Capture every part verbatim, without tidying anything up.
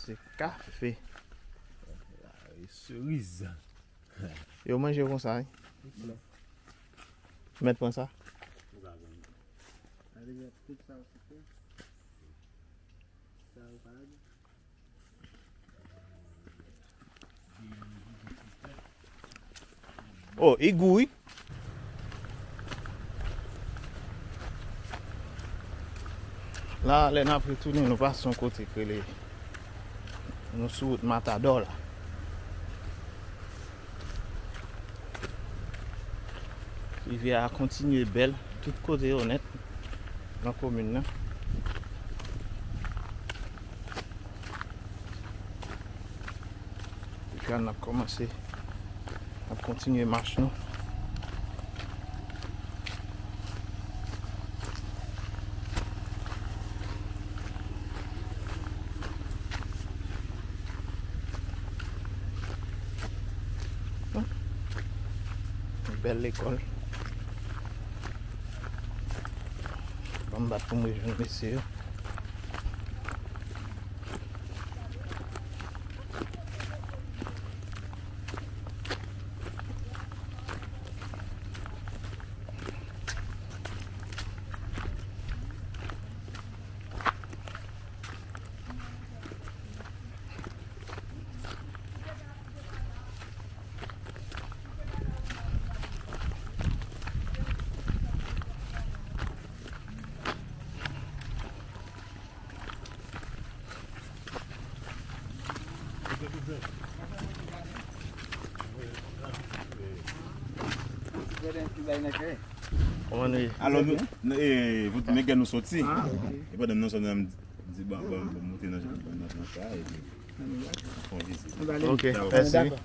Se kafe. Seriz. Yo manje konsa, wi. Mèt pran sa. Oh, i gou, wi. La, lè n ap retounen, nou pase yon kote k rele, nou sou wout Matadò la. Rivyè a kontinye bèl, tout kote yo nèt nan komin nan. Epi n ap kòmanse, n ap kontinye mach nou. Bèl lekòl. Ban m bat pou m rejwenn mesye yo. Kòman nou ye? Alò, nou, nou, e, pou, men gen nou soti. Ah, ok. E pandan nou soti, m di, bon, bon, bon, monte nan, nan, nan sa, epi fè yon vizit. Ok, mèsi. Dakò.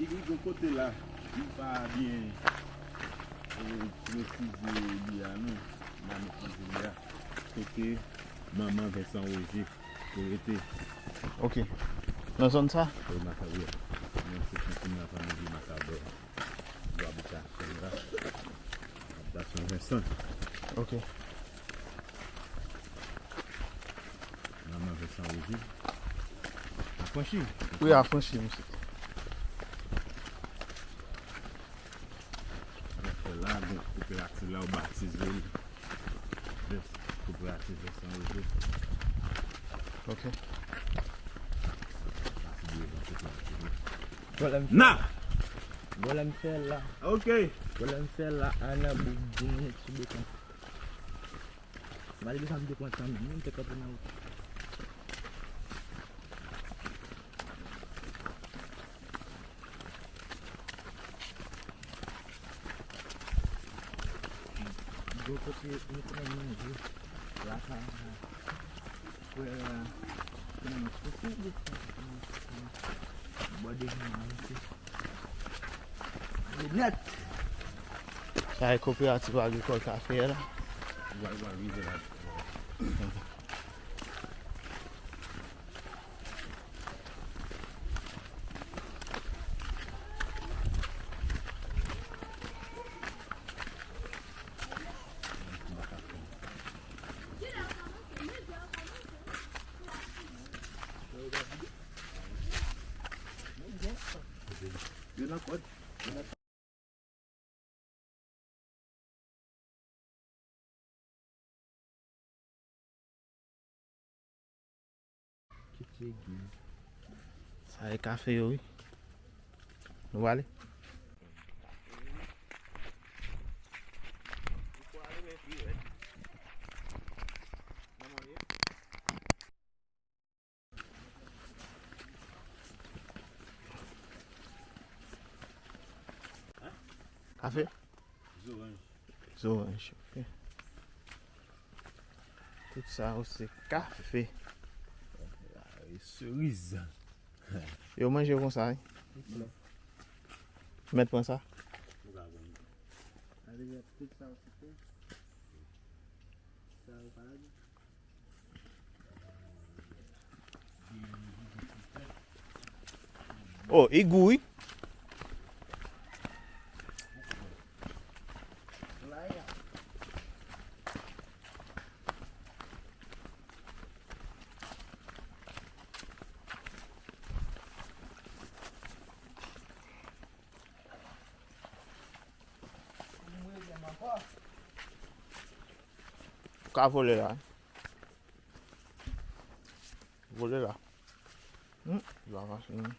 Li gen kote la, li pa byen, e, presize li a, non. Nan metrize li a. Kote manman Vincent Roger te rete. Ok. Nan zòn sa? Wi, Matadò. Nan seksyon komin Matadò. Bò abitasyon la. Abitasyon Vincent. Ok. Manman Vincent Roger. Afranchi. Wi, afranchi, mesye. Sa fè la, gen kooperativ la, yo batize l. Kooperativ Vincent Roger. Ok. Pati devan kooperativ la. Vòlè m fè la. Vòlè m fè la. Ok. Vòlè m fè la, a nan bouk di minit sou beton. Malgre sa, m te pran tan m, m te kanpe nan wout. Gwo kote nou pran manje, lakay la, frè a, pran manje, bò devan manje. Nèt. Sa e kooperativ agrikòl kafe a la. Ou al, ou al rive la. Yo nan kòd. Kite gil. Sa e kafe yo, wi. Nou ale. Ou pral renmen pi rèd. Kafe? Zoranj. Zoranj, ok. Tout sa yo se kafe. E seriz. Yo manje konsa, wi. Mèt pran sa. Ou ka pran. Sa vle di tout sa yo se te. Sa yo pa ladan. Oh, e gou, wi. Ou ka vole la. Vole la. Hmm, li pa fasil, non.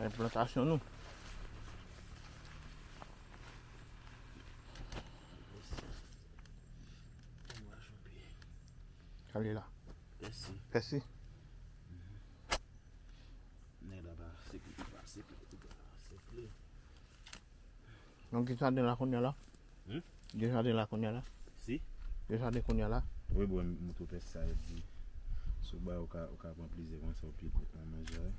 Ay, plantasyon nou. Gade la. Pèsi. Pèsi. Nèg la pa sekle, pa sekle, pa sekle. Donk, ki sa de la kounye a la? Hmm? Gen jaden la kounye a la? Si. Gen jaden kounye a la? Wi, bon, mouton pès sa yo di. Si w bay, ou ka, ou ka pran plizyè konsa, ou pi gwo nan manje a.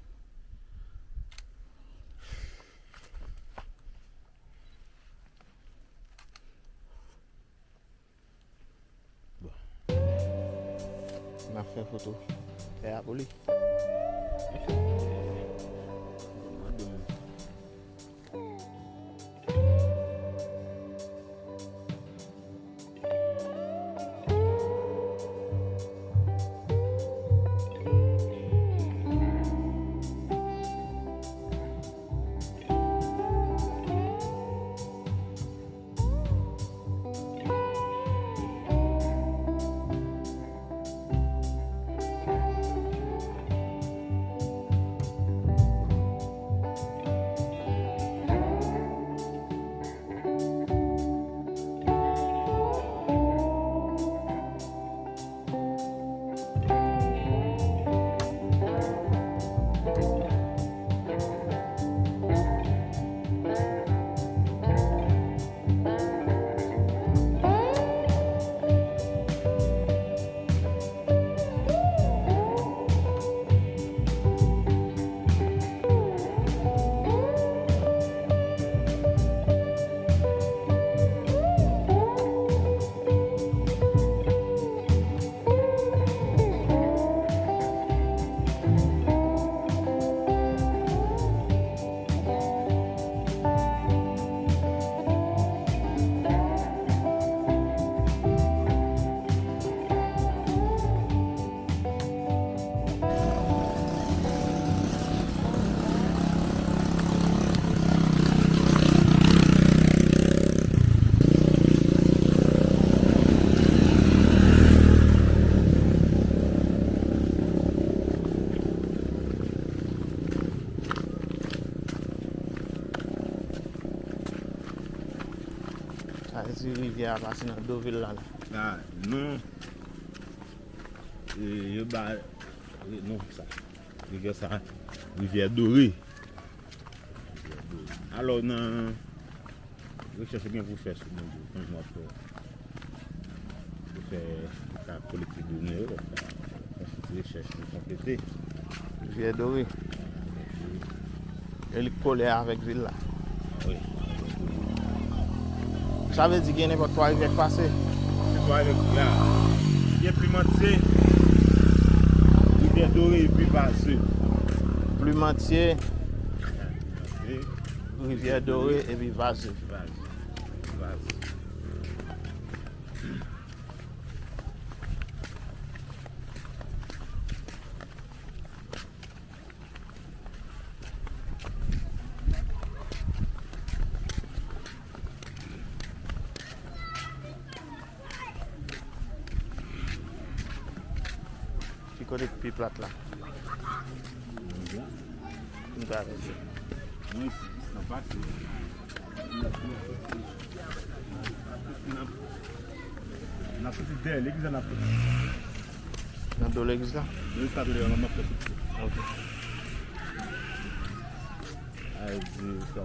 Bon. N ap fè foto tè a pou li. Sa vle di rivyè a pase nan do vil la, la. Ah, non. E, yo ba, e, non, sa. Rivyè sa, Rivyè Dore. Alò, nan rechèch ou gen pou fè sou moun yo, kòman w ap fè pou fè, pou ka kolekte done yo, fè ti rechèch pou konplete. Rivyè Dore. E li kole avèk vil la. Wi. Sa vle di gen nenpòt twa rivyè k pase? Se twa rivyè ki la. Gen Plimantye, Rivyè Dore epi Vaze. Plimantye, Rivyè Dore epi Vaze. Vaze. Vaze. Ki kote k pi plat la? M travèse. Mwen isi, isi nan pase. N ap soti dèyè legliz la, n ap soti. Nan do legliz la? Legliz la, tou dèyè, n ap fè soti. Ok. Ay, di, sa.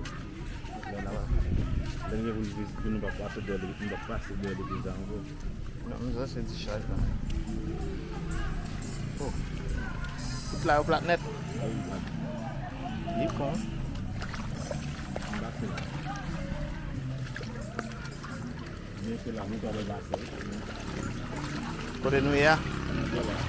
Lè n ap, lè n gen pou n vizite, nou pa pase dèyè legliz, nou pa pase dèyè legliz la ankò. Non, men sa se dichaj la. Oh. Tout la yo plat nèt. Li fon. Anba se la. Men se la, nou pral anba se. Kote nou ye a? Anba la.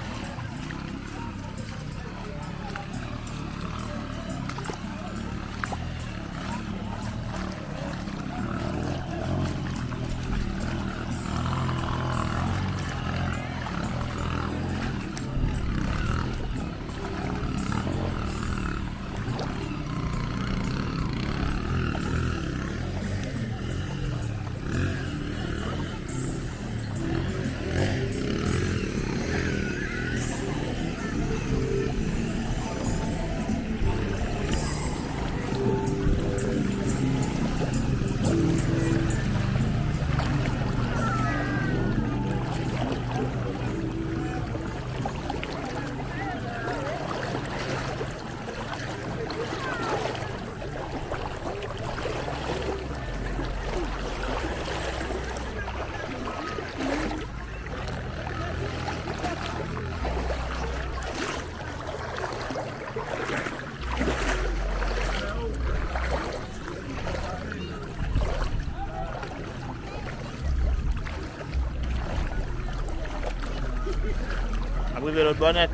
Ap rive lòt bò nèt.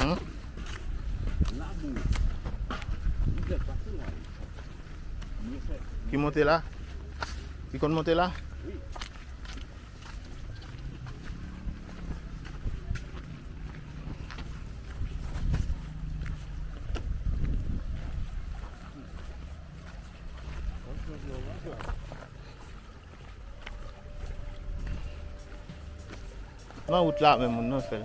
Hum? Ki monte la? Ki konn monte la? Nan wout la menm moun nan fè l.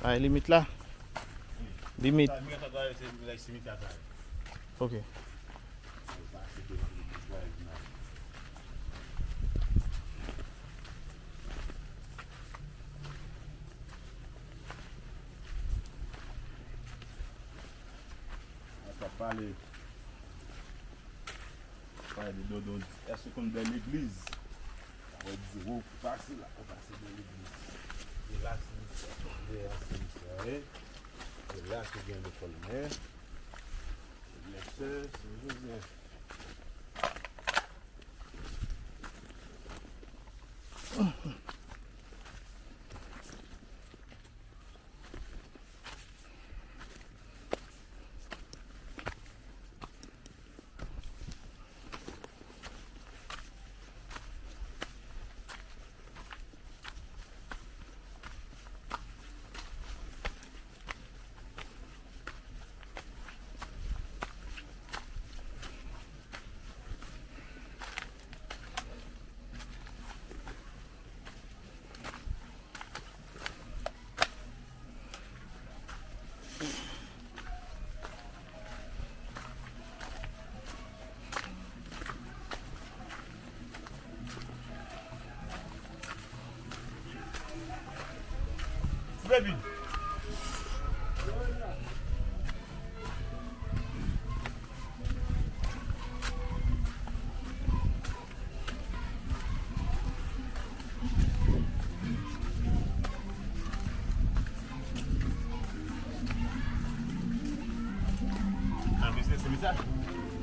Ay, limit la. Limit. Ok. Sa pale. Pale de Dodon, èske w konn bèl legliz? Ou di, ou pase la, ou pase bèl legliz. E la, se misye, se misye, e la, se gen lekòl mè. Se lèksè, se Jozèf.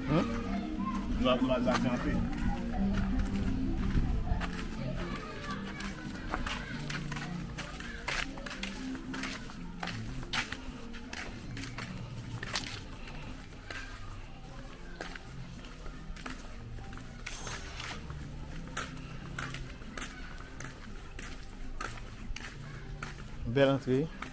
Hmm? Bèl antre.